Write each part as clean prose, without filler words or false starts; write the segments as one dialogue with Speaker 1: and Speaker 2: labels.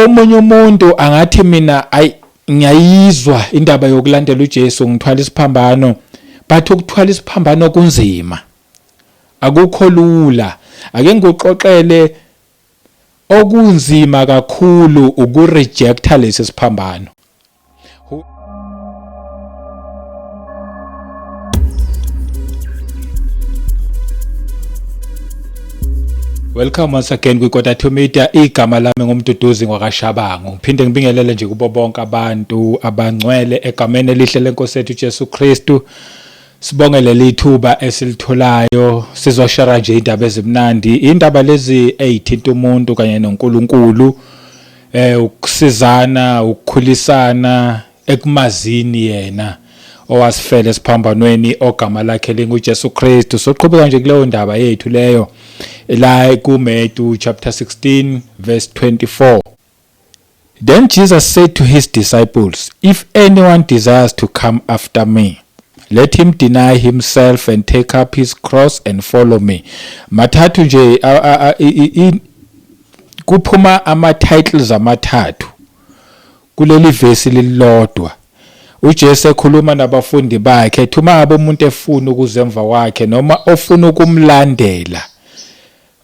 Speaker 1: Omunye umuntu angathi mina ayi ngiyayizwa indaba yokulandela uJesu ngithwala isiphambano, but ukuthwala isiphambano kunzima. Akukho lula. Ake ngikuxoxele okunzima kakhulu ukurejecta lesi siphambano. Welcome once again kwiKota to Media. Igama lami nguMduduzi ngwakaShabangu. Ngiphinde ngibingelele nje kubo bonke abantu abangcwele egameni elihle lenkosi yethu Jesu Kristu. Sibonge leli thuba esilitholayo sizoshara nje indaba ezimnandi, indaba lezi ezithinta umuntu kanye noNkulunkulu. Ukusizana, ukukhulisana ekumazini yena owasifela esiphambanweni ogama lakhe linguJesu Kristu. Soqhubeka nje kuleyo ndaba yethu leyo la kuMatthew chapter 16 verse 24. Then Jesus said to his disciples, If anyone desires to come after me, let him deny himself and take up his cross and follow me. Mathathu nje kuphuma ama titles amathathu kuleli vesi lilodwa. UJesu ekhuluma nabafundi bakhe ethi uma ngabe umuntu efuna ukuza emva kwakhe noma ofuna ukumlandela,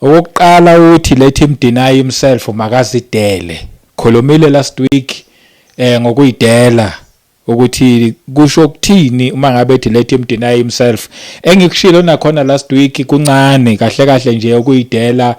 Speaker 1: okokuqala uthi let him deny himself, makazidele. Khulumile last week ngokuyidela ukuthi kusho ukuthini uma ngabe ethi let him deny himself. Engikushilo nakhona last week kuncane kahle kahle nje ukuyidela,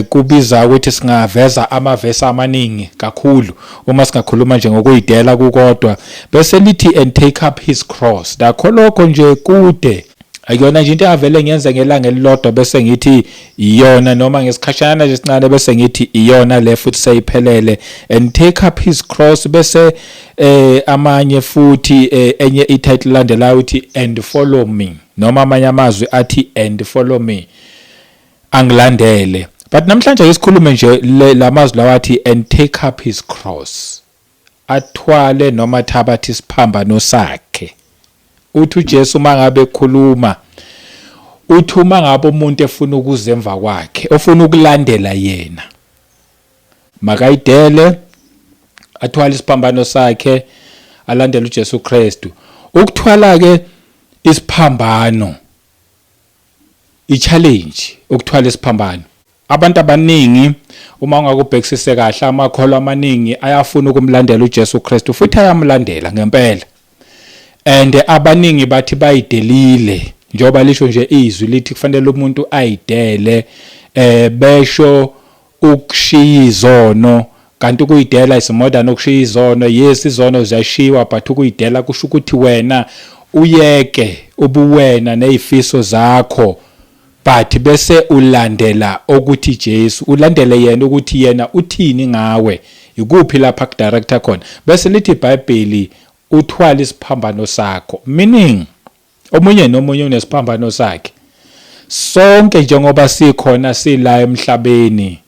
Speaker 1: kubiza ukuthi singaveza amavesi amaningi kakhulu uma singakhuluma nje ngokuyidela kukodwa. Bese lithi and take up his cross. Nakho lokho nje kude, akuyona nje into engavele ngiyenze ngelanga elilodwa bese ngithi iyona, noma ngesikhashana nje esincane bese ngithi iyona le futhi seyiphelele. And take up his cross, bese amanye futhi enye i-title landelayo uthi and follow me, noma amanye amazwi athi and follow me, angilandele. But namhlanje ake sikhulume nje lamazwi lawa athi and take up his cross, athwale noma athabathe isiphambano sakhe. Uthi uJesu uma ngabe ekhuluma, uthi uma ngabe umuntu efuna ukuza emva kwakhe, ofuna ukulandela yena, makayidele, athwale isiphambano sakhe, alandele uJesu Kristu. Ukuthwala ke isiphambano, i-challenge ukuthwala isiphambano. Abantu abaningi uma ungakubhekisise kahle, amakholwa amaningi ayafuna ukumlandela uJesu Kristu futhi ayamlandela ngempela. And abaningi bathi bayidelile, njengoba lisho nje izwi lithi kufanele umuntu ayidele, besho ukushiya izono. Kanti ukuyidela is more than ukushiya izono. Yes, izono ziyashiwa, but ukuyidela kusho ukuthi wena uyeke ubuwena nezifiso zakho, but bese ulandela okuthi Jesu, ulandele yena ukuthi yena uthini ngawe, ikuphi lapha kudirector khona. Bese lithi iBhayibheli uthwala isiphambano sakho, meaning omunye nomunye unesiphambano sakhe. Sonke njengoba sikhona sila emhlabeni,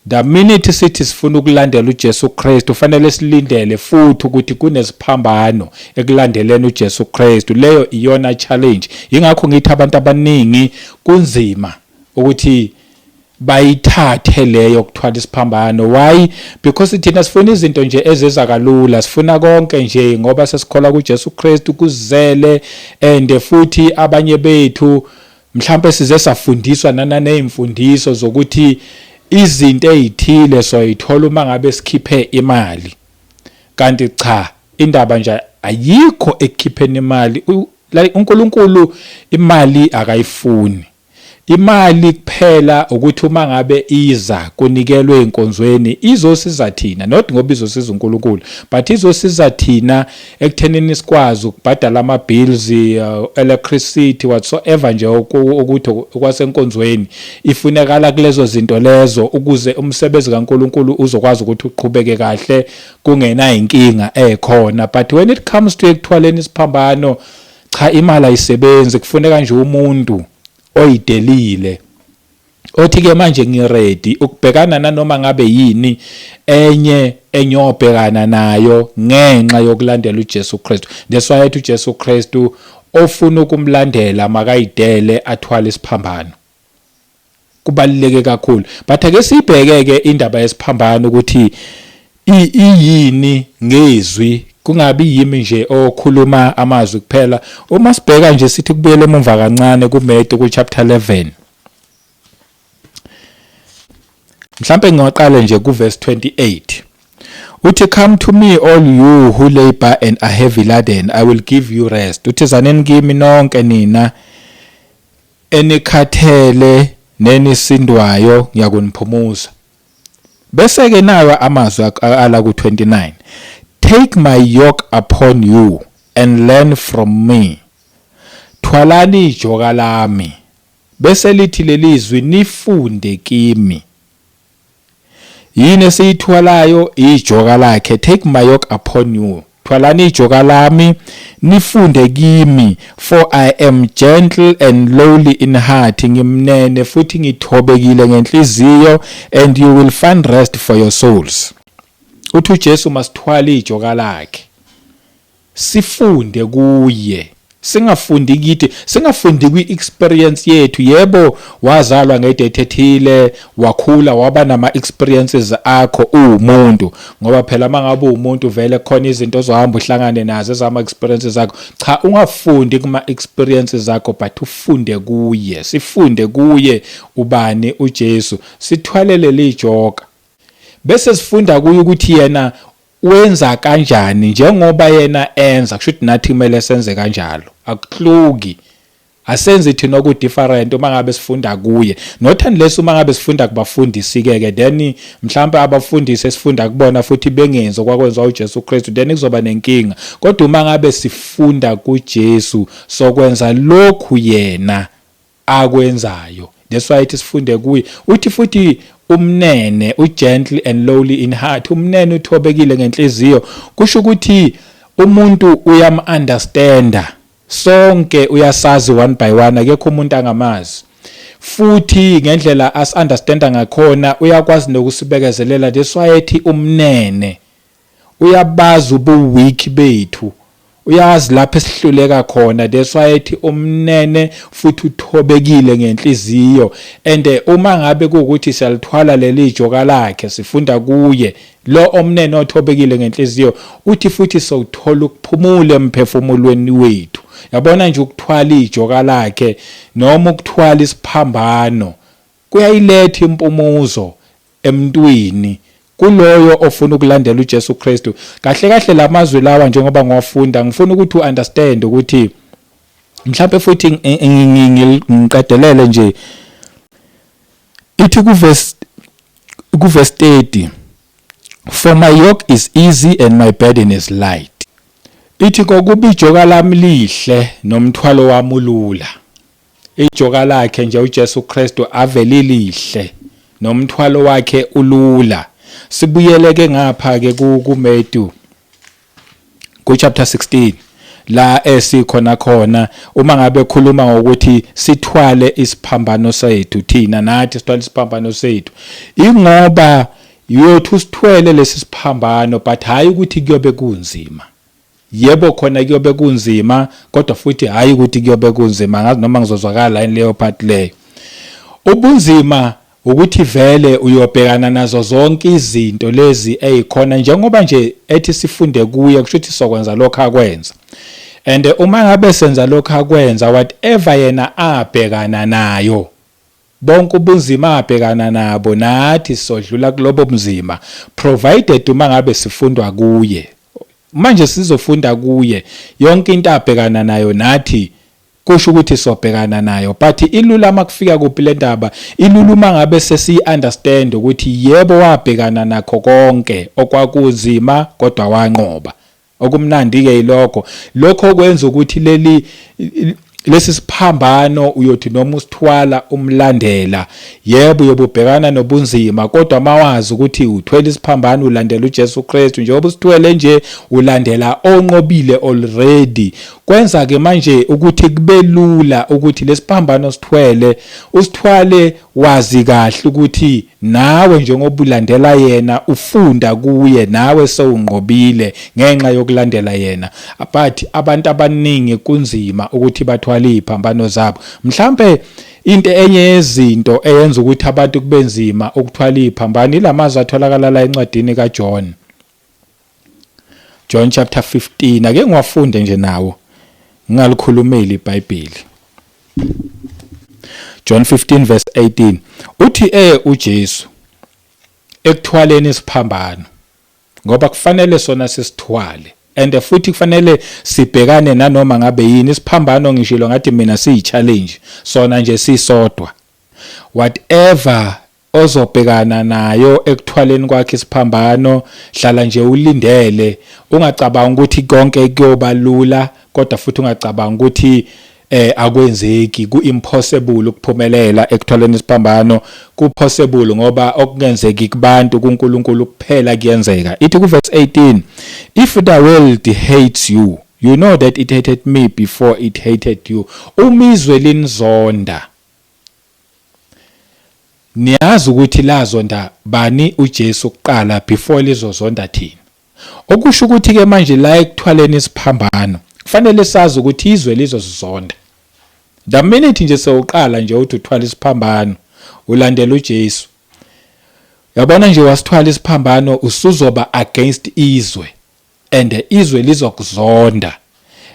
Speaker 1: the minute sithi sifuna ukulandela uJesu Kristu, fanele silindele futhi ukuthi kunesiphambano ekulandeleni uJesu Kristu. Leyo iyona challenge. Ingakho ngithi abantu abaningi kunzima ukuthi bayithathe leyo kuthwala isiphambano. Why? Because thina sifuna izinto nje eziza kalula, sifuna konke nje ngoba sesikholwa kuJesu Kristu kuzele. And futhi abanye bethu mhlambe size safundiswa nananezimfundiso zokuthi izinto ezithile soyithola uma ngabe sikhiphe imali, kanti cha, indaba nje ayikho ekukhipheni imali. Like uNkulunkulu imali akayifuni. Imali kuphela ukuthi uma ngabe iza kunikelwe enkonzweni izosiza thina, not ngoba izosiza uNkulunkulu, but izosiza thina ekuthenini sikwazi ukubhadala ama bills, electricity, whatsoever nje ukuthi okwasenkonzweni ifunekala kulezo zinto lezo, ukuze umsebenzi kaNkulunkulu uzokwazi ukuthi uqhubeke kahle kungena inkinga ekhona. But when it comes to ekuthwaleni isiphambano, cha, imali ayisebenzi. Kufuneka nje umuntu oyidelile, othi ke manje ngiready ukubhekana nanoma ngabe yini enye enyobhekana nayo ngenxa yokulandela uJesu Kristu. That's why ethi uJesu Kristu ofuna ukumlandela makayidele athwale isiphambano. Kubaluleke kakhulu. But ake sibheke ke indaba yesiphambano ukuthi iyini ngezwi, kungabi yimi nje okhuluma amazwi kuphela. Uma sibheka nje sithi kubuyele emumva kancane kuMatthew ku chapter 11. Mhlambe ngingaqala nje ku verse 28. Uthi, "Come to me, all you who labor and are heavy laden, I will give you rest." Uthi, zaneni kimi nonke nina enikhathele nenisindwayo, ngiyakuniphumuza. Bese ke nayo amazwi ala ku 29. "Take my yoke upon you and learn from me." Thwalani ijoka lami. Bese lithi lelizwi, nifunde kimi. Yini esiyithwalayo? Ijoka lakhe. "Take my yoke upon you." Thwalani ijoka lami, nifunde kimi, "for I am gentle and lowly in heart." Ngimnene futhi ngithobekile ngenhliziyo, "and you will find rest for your souls." Uthi uJesu masithwala ijoka lakhe, sifunde kuye, singafundi kithi, singafundi kwi-experience yethu. Yebo, wazalwa ngedate ethile, wakhula, waba nama-experiences akho uwumuntu, ngoba phela mangabe uwumuntu vele khona izinto ozohamba uhlangane nazo ezama-experiences akho. Cha, ungafundi kuma-experiences akho, but ufunde kuye. Sifunde kuye. Ubani? UJesu. Sithwalele lijoka bese sifunda kuye ukuthi yena wenza kanjani. Njengoba yena enza, kusho ukuthi nathi kumele senze kanjalo. Akuhluki, asenze thina oku different uma ngabe sifunda kuye, not unless uma ngabe sifunda kubafundisi ke ke then mhlawumbe abafundisi esifunda kubona futhi bengenzi okwakwenziwa uJesu Kristu, then kuzoba nenkinga. Kodwa uma ngabe sifunda kuJesu, sokwenza lokhu yena akwenzayo. That's why ithi sifunde kuye. Uthi futhi umnene, ugentle and lowly in heart, umnene, uthobekile ngenhliziyo. Kusho ukuthi umuntu uyam understanda sonke, uyasazi one by one, akekho umuntu angamazi. Futhi ngendlela as understanda ngakhona, uyakwazi nokusibekezelela. That's why ethi umnene. Uyabazi ubu weak bethu, uyazi lapho esihluleka khona. That's why ethi umnene futhi uthobekile ngenhliziyo. And uma ngabe kuukuthi siyalithwala leli joka lakhe, sifunda kuye lo omnene othobekile ngenhliziyo, uthi futhi sowuthola ukuphumula emphefumulweni wethu. Yabona nje, ukuthwala ijoka lakhe noma ukuthwala isiphambano kuyayiletha impumuzo emntwini, kuloyo ofuna ukulandela uJesu Kristu. Kahle kahle lamazwi lawa, njengoba ngiwafunda, ngifuna ukuthi uunderstand ukuthi mhlawumbe futhi ngiqedelele nje. Ithi ku verse 30, "For my yoke is easy and my burden is light." Ithi kokuba ijoka lami lihle nomthwalo wami ulula. Ijoka lakhe nje uJesu Kristu ave lilihle nomthwalo wakhe ulula. Sibuyele ke ngapha ke ku Matthew, ku chapter 16, la esikhona khona. Uma ngabe khuluma ngokuthi sithwale isiphambano sethu, thina nathi sithwale isiphambano sethu, ingoba uyothi usithwele lesi siphambano, but hayi ukuthi kuyobe kunzima. Yebo, khona kuyobe kunzima, kodwa futhi hayi ukuthi kuyobe kunzima. Ngazi noma ngizozwakala yini leyo part leyo. Ubunzima ukuthi vele uyobhekana nazo zonke izinto lezi ezikhona. Njengoba nje ethi sifunde kuye, kusho ukuthi sokwenza lokho akwenza. And uma ngabe senza lokho akwenza, whatever yena abhekana nayo, bonke ubunzima abhekana nabo, nathi sodlula kulobo bunzima, provided uma ngabe sifundwa kuye. Manje sizofunda kuye yonke into abhekana nayo, nathi kusho ukuthi sobhekana nayo. But ilula makufika kuphi le ndaba? Ilula uma ngabe sesiyi understand ukuthi yebo, wabhekana nakho konke okwakuzima, kodwa wanqoba. Okumnandi ke yilokho, lokho kwenza ukuthi lesi siphambano uyothi noma usithwala umlandela, yebo, uyobubhekana nobunzima, kodwa mawazi ukuthi uthwele isiphambano, ulandela uJesu Kristu, njengoba usithwele nje ulandela onqobile already, kwenza ke manje ukuthi kube lula ukuthi lesiphambano sithwele, usithwale wazi kahle ukuthi nawe njengoba ulandela yena, ufunda kuye, nawe sewunqobile ngenxa yokulandela yena. But abantu abaningi kunzima ukuthi bathwale iziphambano zabo. Mhlambe Into enye yezinto eyenza ukuthi abantu kubenzima ukuthwala iphambano ilamazwi atholakala la encwadini kaJohn. John chapter 15 ake ngiwafunde nje nawo ngingalikhulumeli iBhayibheli. John 15 verse 18 uthi uJesu ekuthwaleni isiphambano ngoba kufanele sona sisithwale and futhi kufanele sibhekane nanoma ngabe yini isiphambano. Ngishilo ngathi mina siyi challenge sona nje sisodwa. Whatever ozobhekana nayo ekuthwaleni kwakhe isiphambano, hlala nje ulindele, ungacabanga ukuthi konke kuyoba lula, kodwa futhi ungacabanga ukuthi akwenzeki, ku impossible ukuphumelela ekuthwaleni isiphambano. Ku possible, ngoba okungenzeki kubantu, kuNkulunkulu kuphela kuyenzeka. Ithi ku verse 18, "If the world hates you, you know that it hated me before it hated you." Uma izwe linizonda, niyazi ukuthi lazonda bani? UJesu kuqala before lizozonda thina. Okusho ukuthi ke manje la ekuthwaleni isiphambano kufanele sazi ukuthi izwe lizosizonda. The minute nje sewuqala nje uthi uthwala isiphambano, ulandela uJesu, yabona nje wasithwala isiphambano, usuzoba against izwe and izwe lizokuzonda.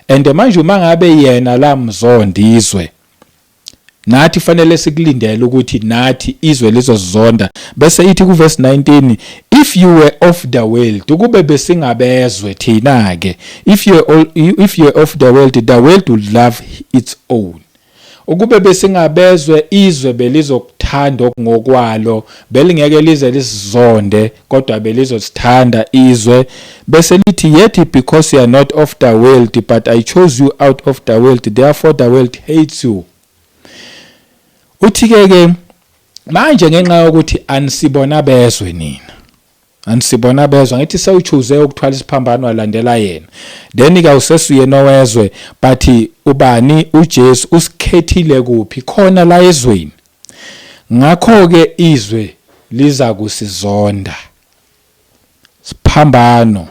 Speaker 1: And manje uma ngabe yena lamzonda izwe, nathi fanele sikulindele ukuthi nathi izwe lizosizonda. Bese ithi kuverse 19, "If you were of the world," ukube besingabezwe thina ke, if you were of the world, the world would love its own." Ukube besingabezwe, izwe belizokuthanda okungokwalo, belingeke lize lisizonde, kodwa belizosithanda izwe. Bese lithi, "Yet because you are not of the world, but I chose you out of the world, therefore the world hates you." Uthi ke ke manje ngenxa yokuthi anisibona bezwe nina, anisibona bezwa, ngithi sewuchoose ukuthwala isiphambano walandela yena, then ke awusesuye nowezwe. But ubani? UJesu usikhethile kuphi? Khona la ezweni. Ngakho ke izwe liza kusizonda. Siphambano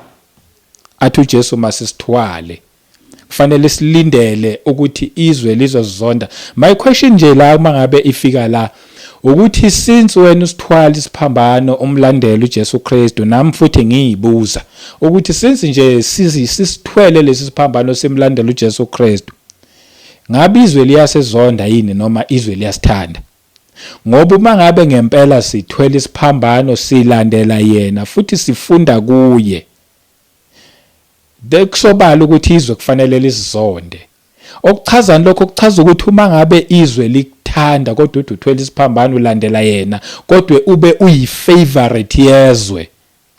Speaker 1: athi uJesu masisithwale, kufanele silindele ukuthi izwe lizozonda. My question nje la, uma ngabe ifika la, ukuthi since wena usithwala isiphambano, umlandela uJesu Kristu, nami futhi ngiyibuza ukuthi since nje sisithwele lesi siphambano, simlandela uJesu Kristu, ngabe izwe liyasezonda yini noma izwe liyasithanda? Ngoba uma ngabe ngempela sithwele isiphambano, silandela yena futhi sifunda kuye, kusobala ukuthi izwe kufanele lisizonde. Okuchazani lokho? Kuchaza ukuthi uma ngabe izwe likuthanda kodwa uthi uthwele isiphambano, ulandela yena, kodwa ube uyi-favorite yezwe,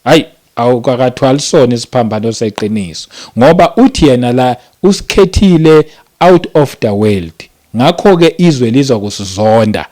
Speaker 1: hayi, awukakathwali sona isiphambano seqiniso, ngoba uthi yena la usikhethile out of the world, ngakho ke izwe lizokusizonda.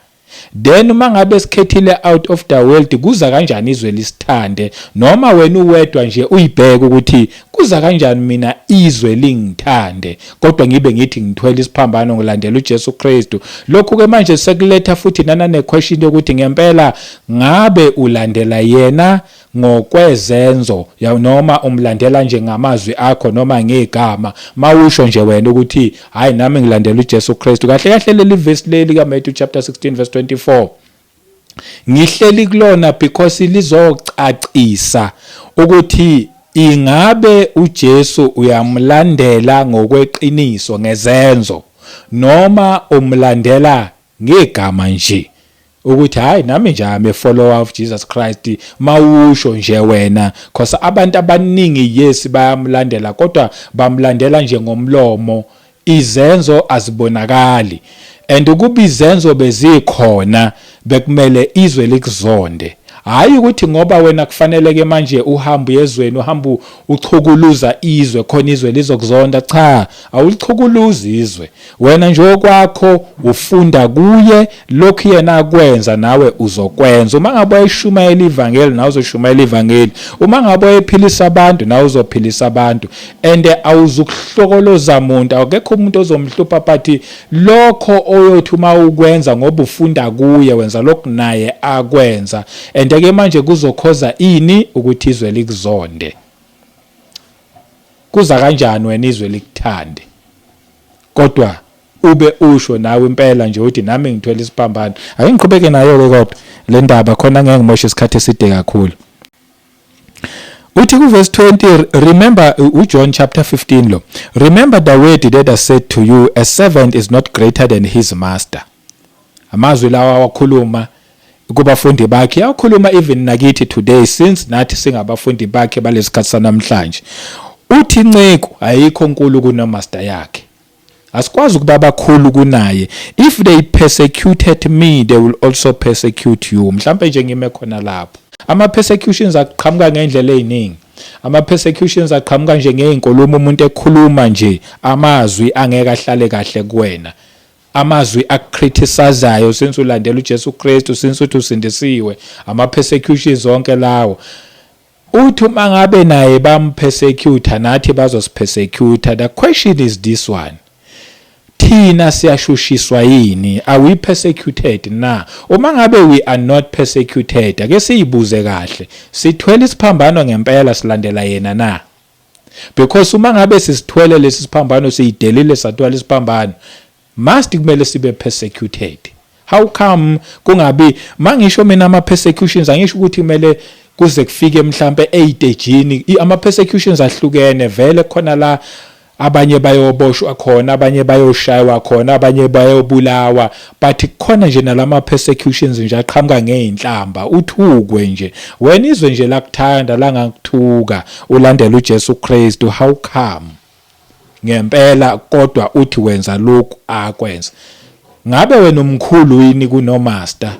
Speaker 1: Then uma ngabe sikhethile out of the world, kuza kanjani izwe lisithande? Noma wena uwedwa nje uyibheke ukuthi kuza kanjani mina izwe lingithande, kodwa ngibe ngithi ngithwele isiphambano, ngilandela uJesu Kristu? Lokhu ke manje sekuletha futhi nana ne-question yokuthi ngempela ngabe ulandela yena ngokwezenzo noma umlandela nje ngamazwi akho noma ngegama, mawusho nje wena ukuthi hayi, nami ngilandela uJesu Kristu? Kahle kahle leli verse leli kaMatthew chapter 16 verse 24 ngihleli kulona because lizocacisa ukuthi ingabe uJesu uyamlandela ngokweqiniso ngezenzo noma umlandela ngegama nje, ukuthi hayi, nami nje I'm a follower of Jesus Christ, mawusho nje wena. Cause abantu abaningi, yes, bayamlandela, kodwa bamlandela nje ngomlomo, izenzo azibonakali. And ukuba izenzo bezikhona, bekumele izwe likuzonde. Hayi ukuthi ngoba wena kufanele ke manje uhambe uyezweni, uhamba uchukuluza izwe khona izwe lizokuzonda. Cha, awulichukuluzi izwe. Wena nje okwakho ufunda kuye, lokhu yena akwenza nawe uzokwenza. Uma ngabe wayeshumayela ivangeli, nawe uzoshumayela ivangeli. Uma ngabe wayephilisa abantu, nawe uzophilisa abantu. And awuzukuhlokoloza muntu, akekho umuntu ozomhlupha, but lokho oyothi uma ukwenza ngoba ufunda kuye, wenza lokhu naye akwenza. And ke manje kuzokhoza ini? Ukuthi izwe likuzonde. Kuza kanjani wena izwe likuthande kodwa Ube usho nawe impela nje uthi nami ngithwele isiphambano. Ake ngiqhubeke nayo ke kodwa le ndaba khona ngeke ngimoshe isikhathi eside kakhulu. Uthi kuverse 20, remember, uJohn chapter 15 lo, "Remember the word that I said to you, a servant is not greater than his master." Amazwi lawa awakhuluma kubafundi bakhe yakhuluma even nakithi today, since nathi singabafundi bakhe balesikhathi sanamhlanje. Uthi inceku ayikho nkulu kunamaster yakhe, asikwazi ukuba bakhulu kunaye. "If they persecuted me, they will also persecute you." Mhlambe nje ngime khona lapho. Ama persecutions aqhamuka ngendlela eziningi. Ama persecutions aqhamuka nje ngeinkulumo, umuntu ekhuluma nje amazwi angeke ahlale kahle kuwena, amazwi akucriticizayo since ulandela uJesu Kristu, since uthi usindisiwe. Ama persecutions zonke lawo. Uthi uma ngabe naye bampersecute, nathi bazosipersecute. The question is this one: thina siyashushiswa yini? Are we persecuted na? Uma ngabe we are not persecuted, ake siyibuze kahle, sithwele isiphambano ngempela, silandela yena na? Because uma ngabe sisithwele lesi siphambano, siyidelile sathwala isiphambano, must kumele sibe persecuted. How come kungabi? Mangisho mina ama persecutions, angisho ukuthi kumele kuze kufike mhlambe eyitejini. Ama persecutions ahlukene vele. Khona la abanye bayoboshwa khona, abanye bayoshaywa khona, abanye bayobulawa, but khona nje nalama persecutions nje aqhamuka ngeinhlamba, uthukwe nje wena, izwe nje lakuthanda langakuthuka ulandela uJesu Kristu. How come ngempela kodwa uthi wenza lokhu akwenza? Ngabe wena umkhulu yini kunomaster,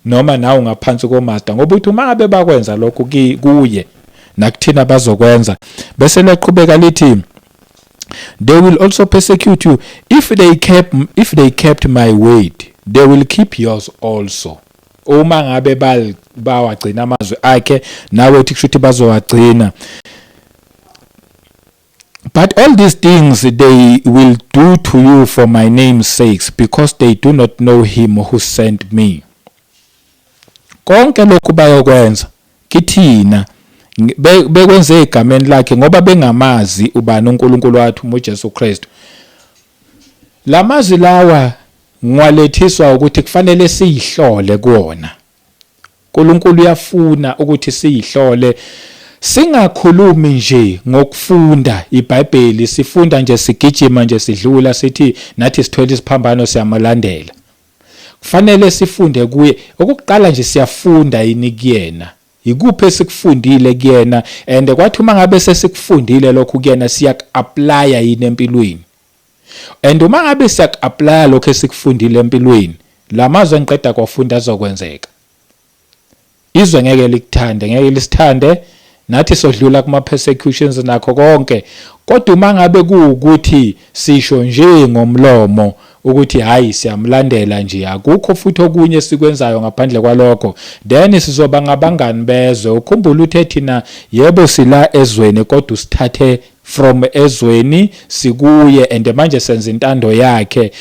Speaker 1: noma nawe ngaphansi komaster? Ngoba uthi uma ngabe bakwenza lokhu kuye, nakuthina bazokwenza. Bese laqhubeka lithi, "They will also persecute you. If they kept my word, they will keep yours also." Uma ngabe bawagcina amazwi akhe, nawe uthi kusho ukuthi bazowagcina. "But all these things they will do to you for my name's sakes, because they do not know him who sent me." Konke lokhu bayokwenza kithina, bekwenze egameni lakhe, ngoba bengamazi ubani uNkulunkulu wathi uJesu Kristu. Lamazwi lawa ngiwalethiswa ukuthi kufanele siyihlole kuwona. uNkulunkulu uyafuna ukuthi siyihlole, singakhulumi nje ngokufunda iBhayibheli, sifunda nje, sigijima nje, sidlula, sithi nathi sithwele isiphambano, siyamalandela. Kufanele sifunde kuye. Okokuqala nje, siyafunda yini kuyena? Ikuphi esikufundile kuyena? And kwathi uma ngabe sesikufundile lokhu kuyena, siyak-applya yini empilweni? And uma ngabe siyak-applya lokho esikufundile empilweni, lamazwi engiqeda kwafunda azokwenzeka. Izwe ngeke likuthande, ngeke lisithande, nathi sodlula kuma persecutions nakho konke. Kodwa uma ngabe kuwukuthi sisho nje ngomlomo ukuthi hayi, siyamlandela nje, akukho futhi okunye sikwenzayo ngaphandle kwalokho, then sizoba ngabangani bezwe. Ukhumbula uthe thina yebo sila ezweni, kodwa usithathe from ezweni, sikuye, and manje senza intando yakhe.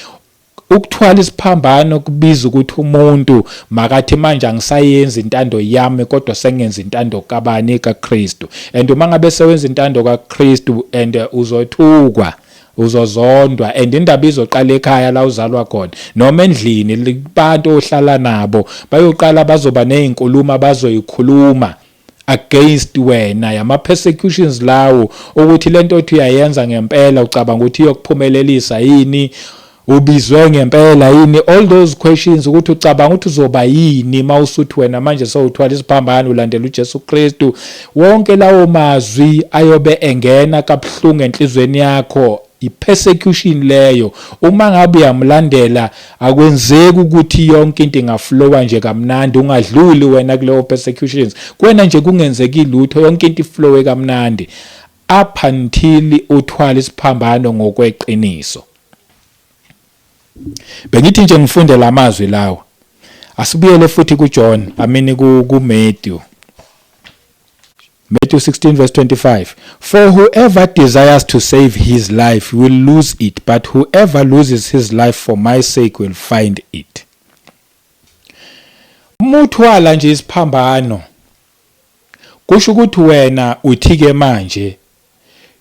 Speaker 1: Ukuthwala isiphambano kubiza ukuthi umuntu makathi manje angisayenzi intando yami, kodwa sengenza intando kabani? KaKristu. And uma ngabe sewenza intando kaKristu and uzothukwa, uzozondwa, and indaba izoqala ekhaya la uzalwa khona noma endlini, kubantu ohlala nabo, bayoqala bazoba nezinkulumo abazoyikhuluma against wena, yama persecutions lawo, ukuthi lento othi uyayenza ngempela ucabanga ukuthi iyokuphumelelisa yini, ubizwe ngempela yini, all those questions, ukuthi ucabanga ukuthi uzoba yini mawusuthi wena manje sewuthwala isiphambano, ulandela uJesu Kristu. Wonke lawo mazwi ayobe engena kabuhlungu enhlizweni yakho, i-persecution leyo. Uma ngabe uyamlandela, akwenzeki ukuthi yonke into ingaflowa nje kamnandi, ungadluli wena kuleyo persecutions, kuwena nje kungenzeki lutho, yonke into iflowe kamnandi, up until uthwala isiphambano ngokweqiniso. Bengithi nje ngifunde lamazwi lawa. Asibuyele futhi kuJohn, I mean ku Matthew. Matthew 16 verse 25: "For whoever desires to save his life will lose it, but whoever loses his life for my sake will find it." Muthwala nje isiphambano, kusho ukuthi wena uthi ke manje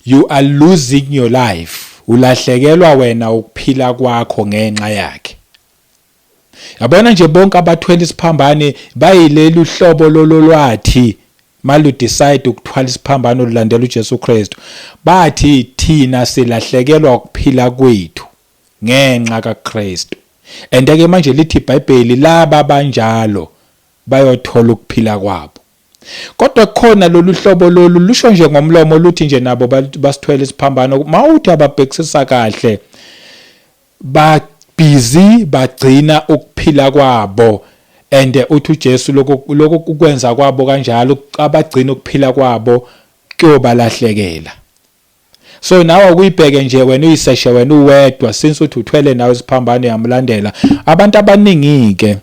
Speaker 1: you are losing your life. Ulahlekelwa wena ukuphila kwakho ngenxa yakhe. Yabona nje bonke abathwele isiphambane bayileli hlobo lololwathi malu decide ukuthwala isiphambano lulandela uJesu Kristu. Bathi thina silahlekelwa ukuphila kwethu ngenxa kaKristu. And ke manje lithi iBhayibheli laba banjalo bayothola ukuphila kwabo. Kodwa kukhona lolu hlobo lolu lusho nje ngomlomo luthi nje nabo basithwele isiphambano mawuthi ababhekisisa kahle ba busy bagcina ukuphila kwabo and uthi uJesu lokho lokho ukwenza kwabo kanjalo abagcina ukuphila kwabo kuyobalahlekela. So nawe ukuyibheke nje wena uyiseshe wena uwedwa since uthi uthwele nawe isiphambano yamlandela. Abantu abaningi ke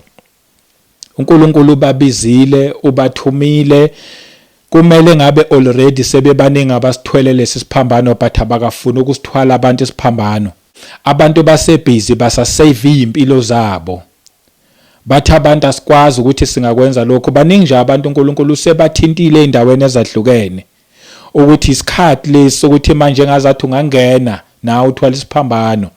Speaker 1: uNkulunkulu ubabizile ubathumile kumele ngabe already sebebaningi abasithwele lesi siphambano but abakafuni ukusithwala abantu isiphambano. Abantu basebhizi basasave izimpilo zabo. Bathi abantu asikwazi ukuthi singakwenza lokhu. Baningi nje abantu uNkulunkulu usebathintile ezindaweni ezahlukene. Ukuthi isikhathi lesi sokuthi manje ngazathi ungangena nawe uthwala isiphambano.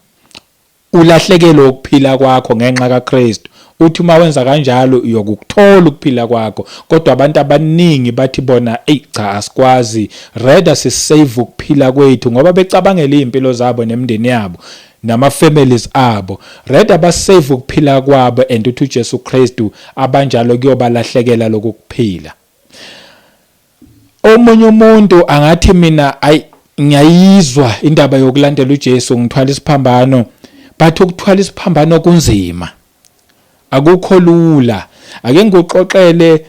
Speaker 1: Ulahlekelwe ukuphila kwakho ngenxa kaKristu. Uthi uma wenza kanjalo uyokukuthola ukuphila kwakho. Kodwa abantu abaningi bathi bona eyi cha asikwazi rather sisave ukuphila kwethu ngoba becabangela izimpilo zabo nemindeni yabo nama families abo. Rather basave ukuphila kwabo and uthi uJesu Kristu abanjalo kuyobalahlekela lokuphila. Omunye umuntu angathi mina ayi ngiyayizwa indaba yokulandela uJesu ngithwala isiphambano but ukuthwala isiphambano kunzima akukho lula ake ngikuxoxele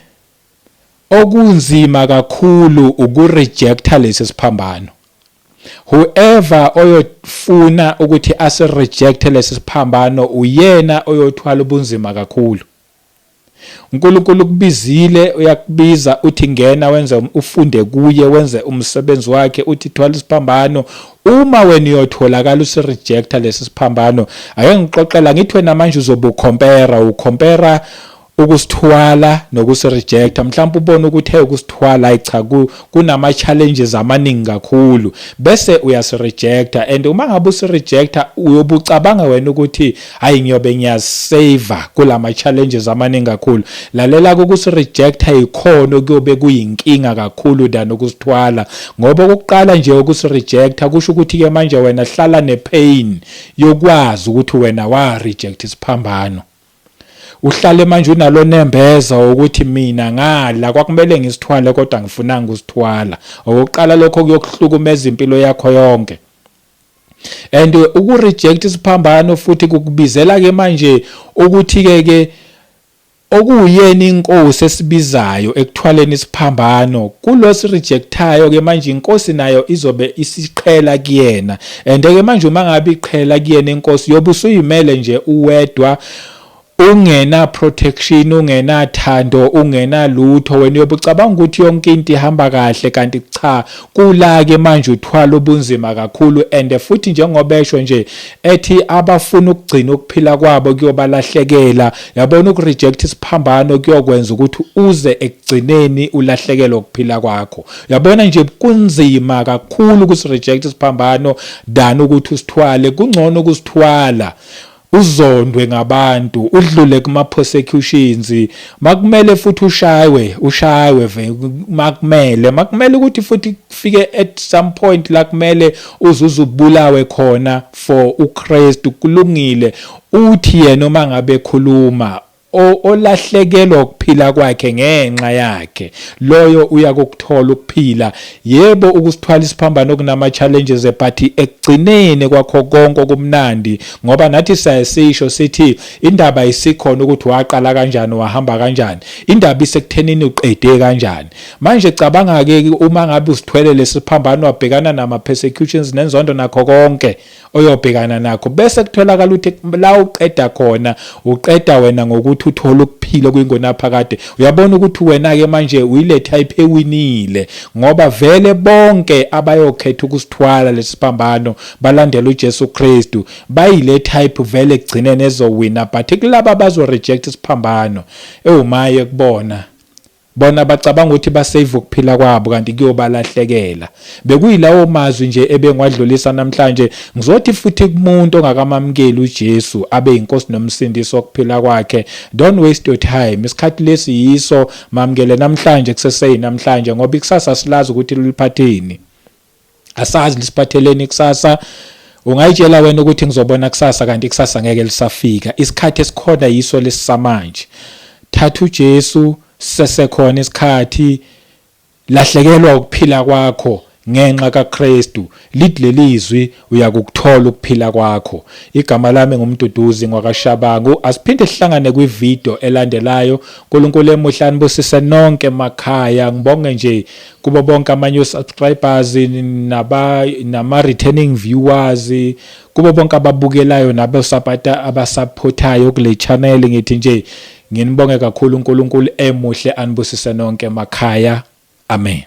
Speaker 1: okunzima kakhulu ukurejecta lesi siphambano. Whoever oyofuna ukuthi asirejecte lesi siphambano uyena oyothwala ubunzima kakhulu. uNkulunkulu ukubizile uyakubiza uthi ngena wenze ufunde kuye wenze umsebenzi wakhe uthi thwala isiphambano uma wena uyotholakala usirejecta lesi siphambano ake ngixoxela ngithi wena manje uzobe ucompare ucompare ukusithwala nokusirejecta mhlawumbe ubone ukuthi hey ukusithwala ayi cha kunama challenges amaningi kakhulu bese uyasirejecta and uma ngabe usirejecta uyobucabanga wena ukuthi hayi ngiyobe ngiyasave kulama challenges amaningi kakhulu. Lalela ukusirejecta yikhona okuyobe kuyinkinga kakhulu than ukusithwala ngoba okokuqala nje ukusirejecta kusho ukuthi ke manje wena hlala nepain yokwazi ukuthi wena wa reject isiphambano. Uhlale manje unalo nembeza ukuthi mina ngala kwakumele ngisithwale kodwa ngifunanga ukusithwala. Okokuqala lokho kuyokuhlukumeza impilo yakho yonke. And uku reject isiphambano futhi kukubizela ke manje ukuthi ke ke okuwuyena inkosi esibizayo ekuthwaleni isiphambano kulo sirejectayo ke manje inkosi nayo izobe isiqhela kuyena and ke manje uma ngabe iqhela kuyena inkosi yobe usuyimele nje uwedwa ungena protection ungena thando ungena lutho wena uyobe ucabanga ukuthi yonke into ihamba kahle kanti cha kula ke manje uthwala ubunzima kakhulu and futhi njengoba esho nje ethi abafuna ukugcina ukuphila kwabo kuyobalahlekela yabona ukureject isiphambano kuyokwenza ukuthi uze ekugcineni ulahlekelwe ukuphila kwakho yabona nje kunzima kakhulu ukusireject isiphambano than ukuthi usithwale kungcono ukusithwala uzondwe ngabantu udlule kuma prosecutions makumele futhi ushaywe ushaywe makumele makumele ukuthi futhi kufike at some point la kumele uzuze ubulawe khona for uKristu kulungile uthi yena uma ngabe ekhuluma olahlekelwa ukuphila kwakhe ngenxa yakhe loyo uyakukuthola ukuphila. Yebo ukusithwala isiphambano kunama challenges but ekugcineni kwakho konke okumnandi ngoba nathi siyasisho sithi indaba isikhona ukuthi waqala kanjani wahamba kanjani indaba isekuthenini uqede kanjani. Manje cabanga ke uma ngabe usithwele lesiphambano wabhekana nama persecutions nenzondo nakho konke oyobhekana nakho bese kutholakala ukuthi la uqeda khona uqeda wena ngokuthi uthole ukuphila okuyingonaphakade. Uyabona ukuthi wena-ke manje uyile type ewinile ngoba vele bonke abayokhetha ukusithwala lesi siphambano balandela uJesu Kristu bayile type vele ekugcineni ezowina but kulaba abazo reject isiphambano ewumaye kubona. Bona bacabanga ukuthi basave ukuphila kwabo kanti kuyobalahlekela. Bekuyilawo mazwi nje ebengiwadlulisa namhlanje. Ngizothi futhi kumuntu ongakamamukeli uJesu abe yinkosi nomsindisi wokuphila kwakhe, don't waste your time. Isikhathi lesi yiso, mamukele namhlanje kuseseyinamhlanje ngoba ikusasa silazi ukuthi liliphatheni. Asazi lisiphatheleni kusasa. Ungayitshela wena ukuthi ngizobona kusasa kanti kusasa ngeke lisafika. Isikhathi esikhona yiso lesisamanje. Thatha uJesu sesekhona isikhathi lahlekelwa ukuphila kwakho ngenxa kaKristu. Lithi lelizwi uyakukuthola ukuphila kwakho. Igama lami nguMduduzi ngwakaShabangu. Asiphinde sihlangane kwivideo elandelayo. uNkulunkulu emuhle anibusise nonke emakhaya. Ngibonge nje kubo bonke ama new subscribers naba nama returning viewers kubo bonke ababukelayo nabosapata abasupportayo kule channel ngithi nje nginibonge kakhulu uNkulunkulu emuhle anibusise nonke emakhaya. Amen.